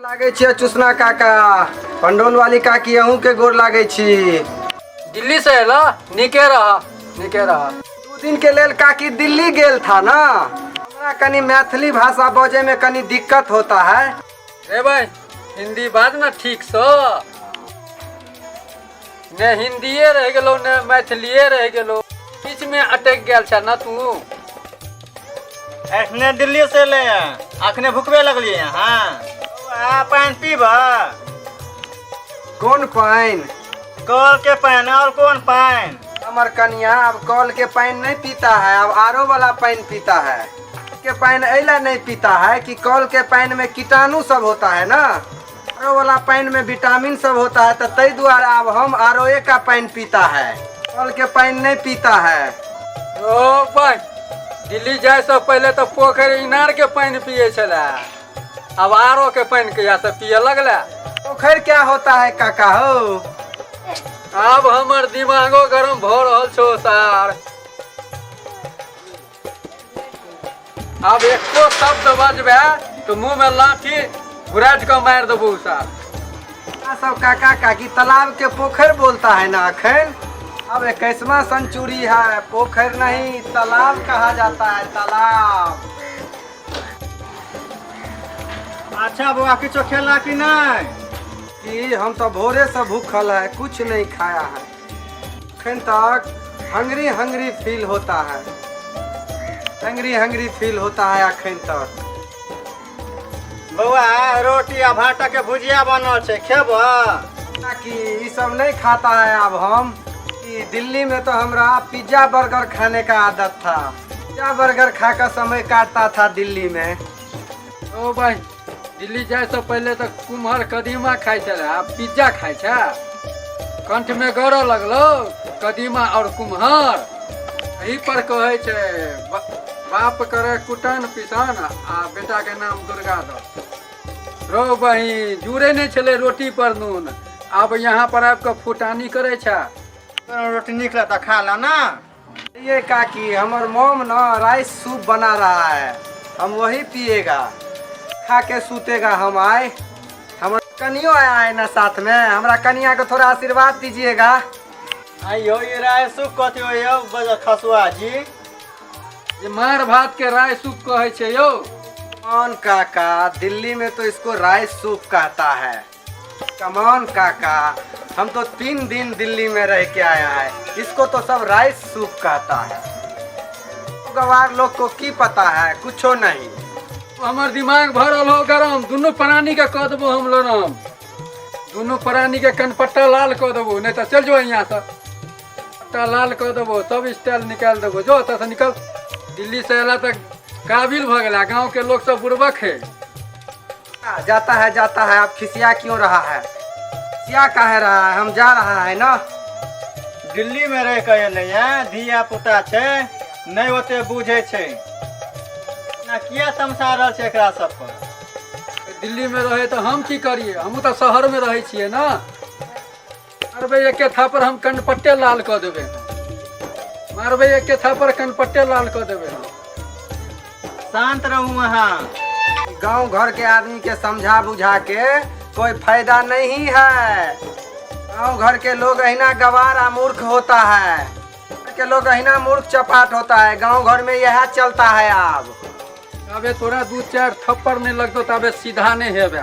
लागै छियै चुसना काका, पंडौल वाली काकी, अहूँ के गोर लागै छी। दिल्ली से एला, नीके रह, नीके रह। 2 दिन के लेल काकी दिल्ली गेल था ना, हमरा कनी मैथिली भाषा बजे में कनी दिक्कत होता है। रे भाई, हिंदी बाज ना ठीक से। ने हिंदिए रह गेलो ने मैथिलिए रह गेलो, बीच में अटक गेल छ ना तू। एखने दिल्ली से एलै हँ, अखने भुकबे लगलियै अहाँ। आ पानि पीबऽ? कोन पानि? कल के पानि, और कोन पानि? हमर कनिया अब कल के पानि नहीं पीता है, अब आरो वाला पानि पीता है। के पानि एला नहीं पीता है कि कल के पानि में कीटाणु सब होता है ना, आरो वाला पानि में विटामिन सब होता है, तो तै दुआरे अब हम आरोए का पानि पीता है, कल के पानि नहीं पीता है। ओ पानि दिल्ली जाय से पहले तो पोखरि इनार के पानि पिए छला, अब आरो के पानि कहिया से पिए लगला? पोखरि क्या होता है काका हो? आब हमर दिमागो गरम भऽ रहल छौ सार। आब एको शब्द बजबे तो मुंह में लाठी घुराट के मारि देबो सार। आ सब काका काकी तालाब के पोखर बोलता है ना अखन, अब 21वां सेंचुरी है, पोखर नहीं तालाब कहा जाता है, तालाब। अच्छा बौआ, किछो खेला कि नहीं? कि हम तो भोरे से भूखल है, कुछ नहीं खाया है अखन तक। हंगरी हंगरी फील होता है, हंगरी हंगरी फील होता है अखन तक। बौआ, रोटी आ भाटा के भुजिया बनल छै, खेबह? कि ई सब नहीं खाता है अब हम। कि दिल्ली में तो हमरा पिज्जा बर्गर खाने का आदत था, पिज्जा बर्गर खा कर समय काटता था दिल्ली में। ओ भाई, दिल्ली जाय से पहले तो कुम्हर कदीमा खाइ छलै, आब पिज्जा खाइ छै। कंठ में गरऽ लगलो कदीमा और कुम्हर। एही पर कहै छै बाप करे कुटन पिसान आ बेटा के नाम दुर्गा दत्त। रो बही, जुड़े नहीं छलै रोटी पर नून, आब यहाँ पर आबि कऽ फुटानी करै छै। तोरा रोटी नीक लगता खा ला ना। ये काकी, हमर मोम ना राइस सूप बना रहा है, हम वही पिएगा, खा के सूतेगा हम। आए हमर कनियो आया है ना साथ में, हमरा कनिया को थोड़ा आशीर्वाद दीजिएगा। आइयो, ई राय सूप कथी होइयो बजल खसुआ जी? ये मार भात के राय सूप कहै छै यौ। कौन काका, दिल्ली में तो इसको राइस सूप कहता है। कमान काका, हम तो 3 दिन दिल्ली में रह के आया है, इसको तो सब राइस सूप कहता है। गवार लोग को की पता है, कुछो नहीं। हमर दिमाग भरल हो गरम, दुनू प्राणी के कऽ देबो हम लरम, दुनू प्राणी के कनपट्टा लाल कऽ देबो। नहीं तो चल जो यहाँ से, पट्टा लाल कऽ देबो, सब स्टाइल निकालि देबो, जो एतऽ से निकल। दिल्ली से अयला तऽ काबिल भऽ गेला, गाँव के लोग सब बुड़बक है। जाता है जाता है, आप खिसिया क्यों रहा है? खिसिया काहे रहा है? हम जा रहा है ना। दिल्ली में रह के एलै है, धिया पुता छै, नहि ओते बुझै छै ना, किया तमसा रहल छै एकरा सब पर? दिल्ली में रहे तऽ हम की करिए, हमहूँ तऽ शहर में रहै छियै ना। मारबै एके थापर हम कनपट्टे लाल कऽ देबै, मारबै एके थापर कनपट्टे लाल कऽ देबै हम। शांत रहू अहाँ। गांव घर के आदमी के समझा बुझा के कोई फायदा नहीं है। गांव घर के लोग अहिना गवार आ मूर्ख होता है, के लोग अहिना मूर्ख चपाट होता है, गांव घर में यह चलता है। आब अबे तोरा 2-4 थप्पड़ नहीं लगतो तबे सीधा नहीं हेबे,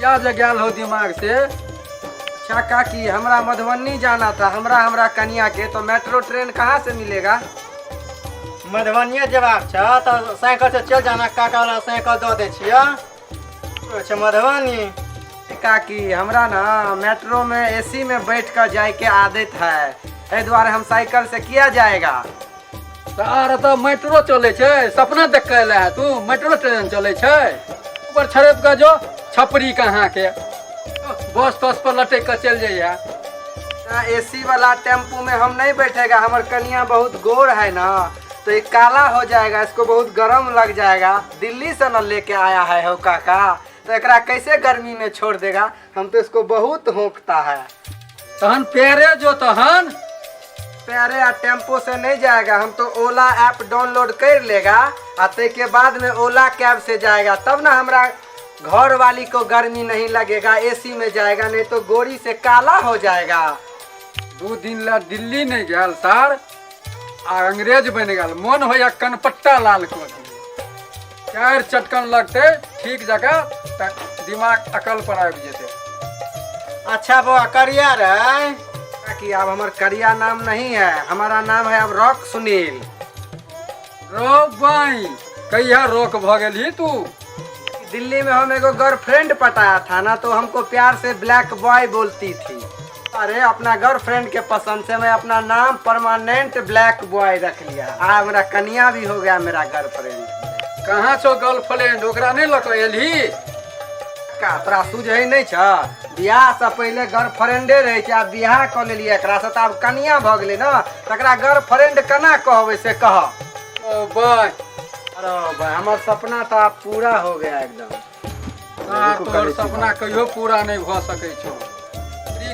या जे गेल हो दिमाग से। अच्छा काकी, हमरा मधुबनी जाना था, हमरा हमरा कनिया के, तो मेट्रो ट्रेन कहाँ से मिलेगा? मधुबनिए जेबाक छ तऽ साइकिल से चलि जाना, काका वाला साइकिल दऽ दै छियै। अच्छा मधुबनी। काकी, हमरा ना मेट्रो में एसी में बैठ कर जाए के आदत है, एहि दुआरे हम साइकिल से किया जाएगा। सार तऽ मेट्रो चलै छै, सपना देख के एला है तू, मेट्रो ट्रेन चलै छै? ऊपर छड़प के जो छपरी कहाँ के बस तस पर लटक के चलि जाइए। ना, एसी वाला टेम्पू में हम नहीं बैठेगा, हमर कनिया बहुत गोर है ना, तो ये काला हो जाएगा, इसको बहुत गर्म लग जाएगा। दिल्ली से न लेके आया है हो काका, तो एकरा कैसे गर्मी में छोड़ देगा? हम तो इसको बहुत होंकता है। तहन पैरे जो तहन। पैरे आ टेम्पो से नहीं जाएगा, हम तो ओला ऐप डाउनलोड कर लेगा आ तै के बाद में ओला कैब से जाएगा, तब ना हमरा घर वाली को गर्मी नहीं लगेगा, एसी में जाएगा, नहीं तो गोरी से काला हो जाएगा। 2 दिन ला दिल्ली नहीं गेल सार आ अंग्रेज बनि गेल। मोन होइया कनपट्टा लाल कऽ दियै, 4 चटकन लगतै ठीक जकाँ तऽ दिमाग अकल पर आबि जेतै। अच्छा बौआ करिया रे। कि अब हमर करिया नाम नहीं है, हमारा नाम है अब रॉक सुनील। रो बाई कहिया रोक भऽ गेलही तू? दिल्ली में हम एगो गर्लफ्रेंड पटाया था ना, तो हमको प्यार से ब्लैक बॉय बोलती थी। अरे अपना गर्लफ्रेंड के पसंद से मैं अपना नाम परमानेंट ब्लैक बॉय रख लिया। आ मेरा कन्या भी हो गया मेरा गर्लफ्रेंड। कहाँ छौ गर्लफ्रेंड? ओकरा नहीं लऽ कऽ एलही? का तोरा सूझै नहीं छ? बियाह से पहिले गर्लफ्रेंडे रहै छै, आब बियाह कऽ लेलियै एकरा से तऽ आब कनिया भऽ गेलै ने, तकरा गर्लफ्रेंड केना कहबै से कह। ओ बाय। अरे भाई हमर सपना तऽ आब पूरा हो गया एकदम। तोहर सपना कहियो पूरा नहीं भऽ सकै छौ।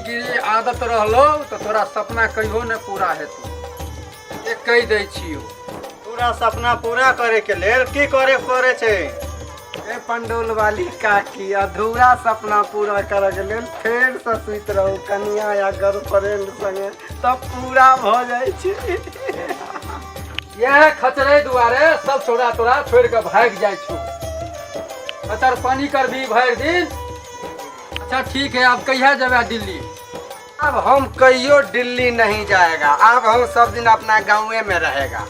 गिरी आदत रहलो तऽ तोरा सपना कहियो नहि पूरा हेतौ, एक कहि दै छियौ। पूरा सपना पूरा करे के लेल की करे पड़े छै? ए पंडौल वाली काकी, अधूरा सपना पूरा करे के लेल फेर से सुति रहू कनिया या गर्लफ्रेंड संगे, तब पूरा भऽ जाइ छै। इएह खचरे दुआरे सब छोड़ा तोरा छोड़ि कऽ भागि जाइ छौ। खचर पानी करबी भरि दिन। अच्छा ठीक है, अब कहिया जेबै दिल्ली? अब हम कहियो दिल्ली नहीं जाएगा, अब हम सब दिन अपना गाँवे में रहेगा।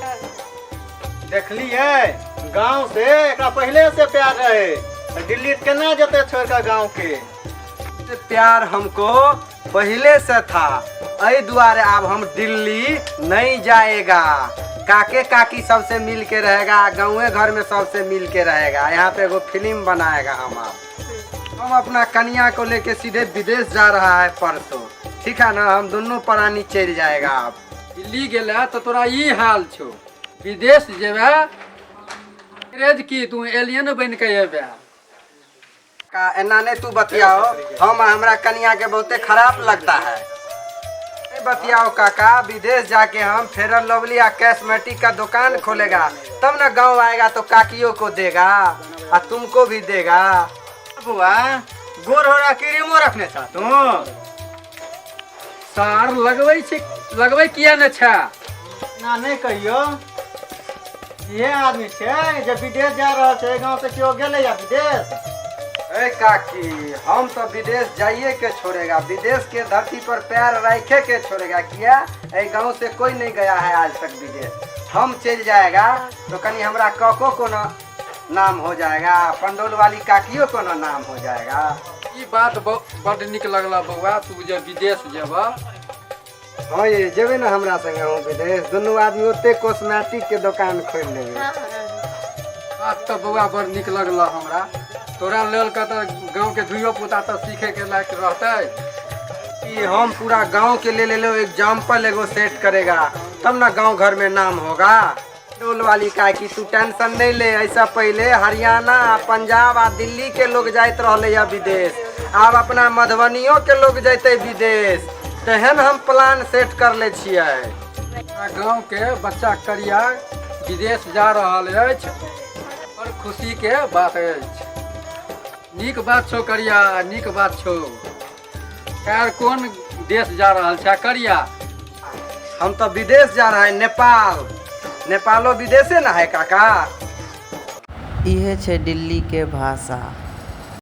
देखलियै गाँव से एकरा पहले से प्यार रहे, दिल्ली केना जेतै छोड़ कऽ गाँव के? प्यार हमको पहले से था, एहि दुआरे अब हम दिल्ली नहीं जाएगा। काके काकी सबसे मिल के रहेगा, गाँवे घर में सबसे मिल के रहेगा। यहाँ पे एगो फिल्म बनाएगा हम। आप हम अपना कन्या को लेके सीधे विदेश जा रहा है परसों, ठीक है ना? हम दोनों प्राणी चल जाएगा। आप दिल्ली गेला तऽ तोरा ई हाल छौ, विदेश जेबे अंग्रेज की तू एलियन बनि के एबे। का एना नहीं तू बतियाओ, हम हमरा कन्या के बहुते खराब लगता है। नहीं बतियाओ काका, विदेश जाके हम फेयर लवली या कॉस्मेटिक का दुकान खोलेगा, तब ना गांव आएगा तो काकियों को देगा आ तुमको भी देगा। बुआ गोर होरा क्रीमो रखने छा तू? सार लगबै छै, लगबै किया ने छै? ना नहीं कहियो, इहे आदमी छै जे विदेश जा रहल छै, गाँव से केओ गेलै या विदेश? ए काकी, हम तो विदेश जाइए के छोड़ेगा, विदेश के धरती पर पैर रखे के छोड़ेगा। किया ए गांव से कोई नहीं गया है आज तक विदेश, हम चल जाएगा तो कहीं हमरा काको को ना नाम हो जाएगा, पंडौल वाली काकियों को ना नाम हो जाएगा। ई बात बड नीक लगला बौआ, तू जे विदेश जेबह। हाँ ये जेबे ना हमरा संगे हूँ विदेश, दुनू आदमी ओते कॉस्मेटिक के दुकान खोल लेबे। बात तऽ बौआ बड़ नीक लगल हमरा, तोरा लेल के तऽ गाँव के धियो पुता तऽ सीखे के लायक रहतै। कि हम पूरा गांव के ले ले एग्जाम्पल एगो सेट करेगा, तब ना गांव घर में नाम होगा। डोल वाली काकी तू टेंशन नहीं ले, ऐसा पहले हरियाणा पंजाब आ दिल्ली के लोग जाइत रहले या विदेश, आब अपना मधुबनियों के लोग जैते विदेश, तेहन हम प्लान सेट कर ले छियै। गाँव के बच्चा करिया विदेश जा रहल अछि, बड़ खुशी के बात अछि। नीक बात छौ करिया, नीक बात छौ। खैर कोन देश जा रहल छै करिया? हम तो विदेश जा रहा है, नेपाल। नेपालो विदेशे ना है काका। इहे छै दिल्ली के भाषा।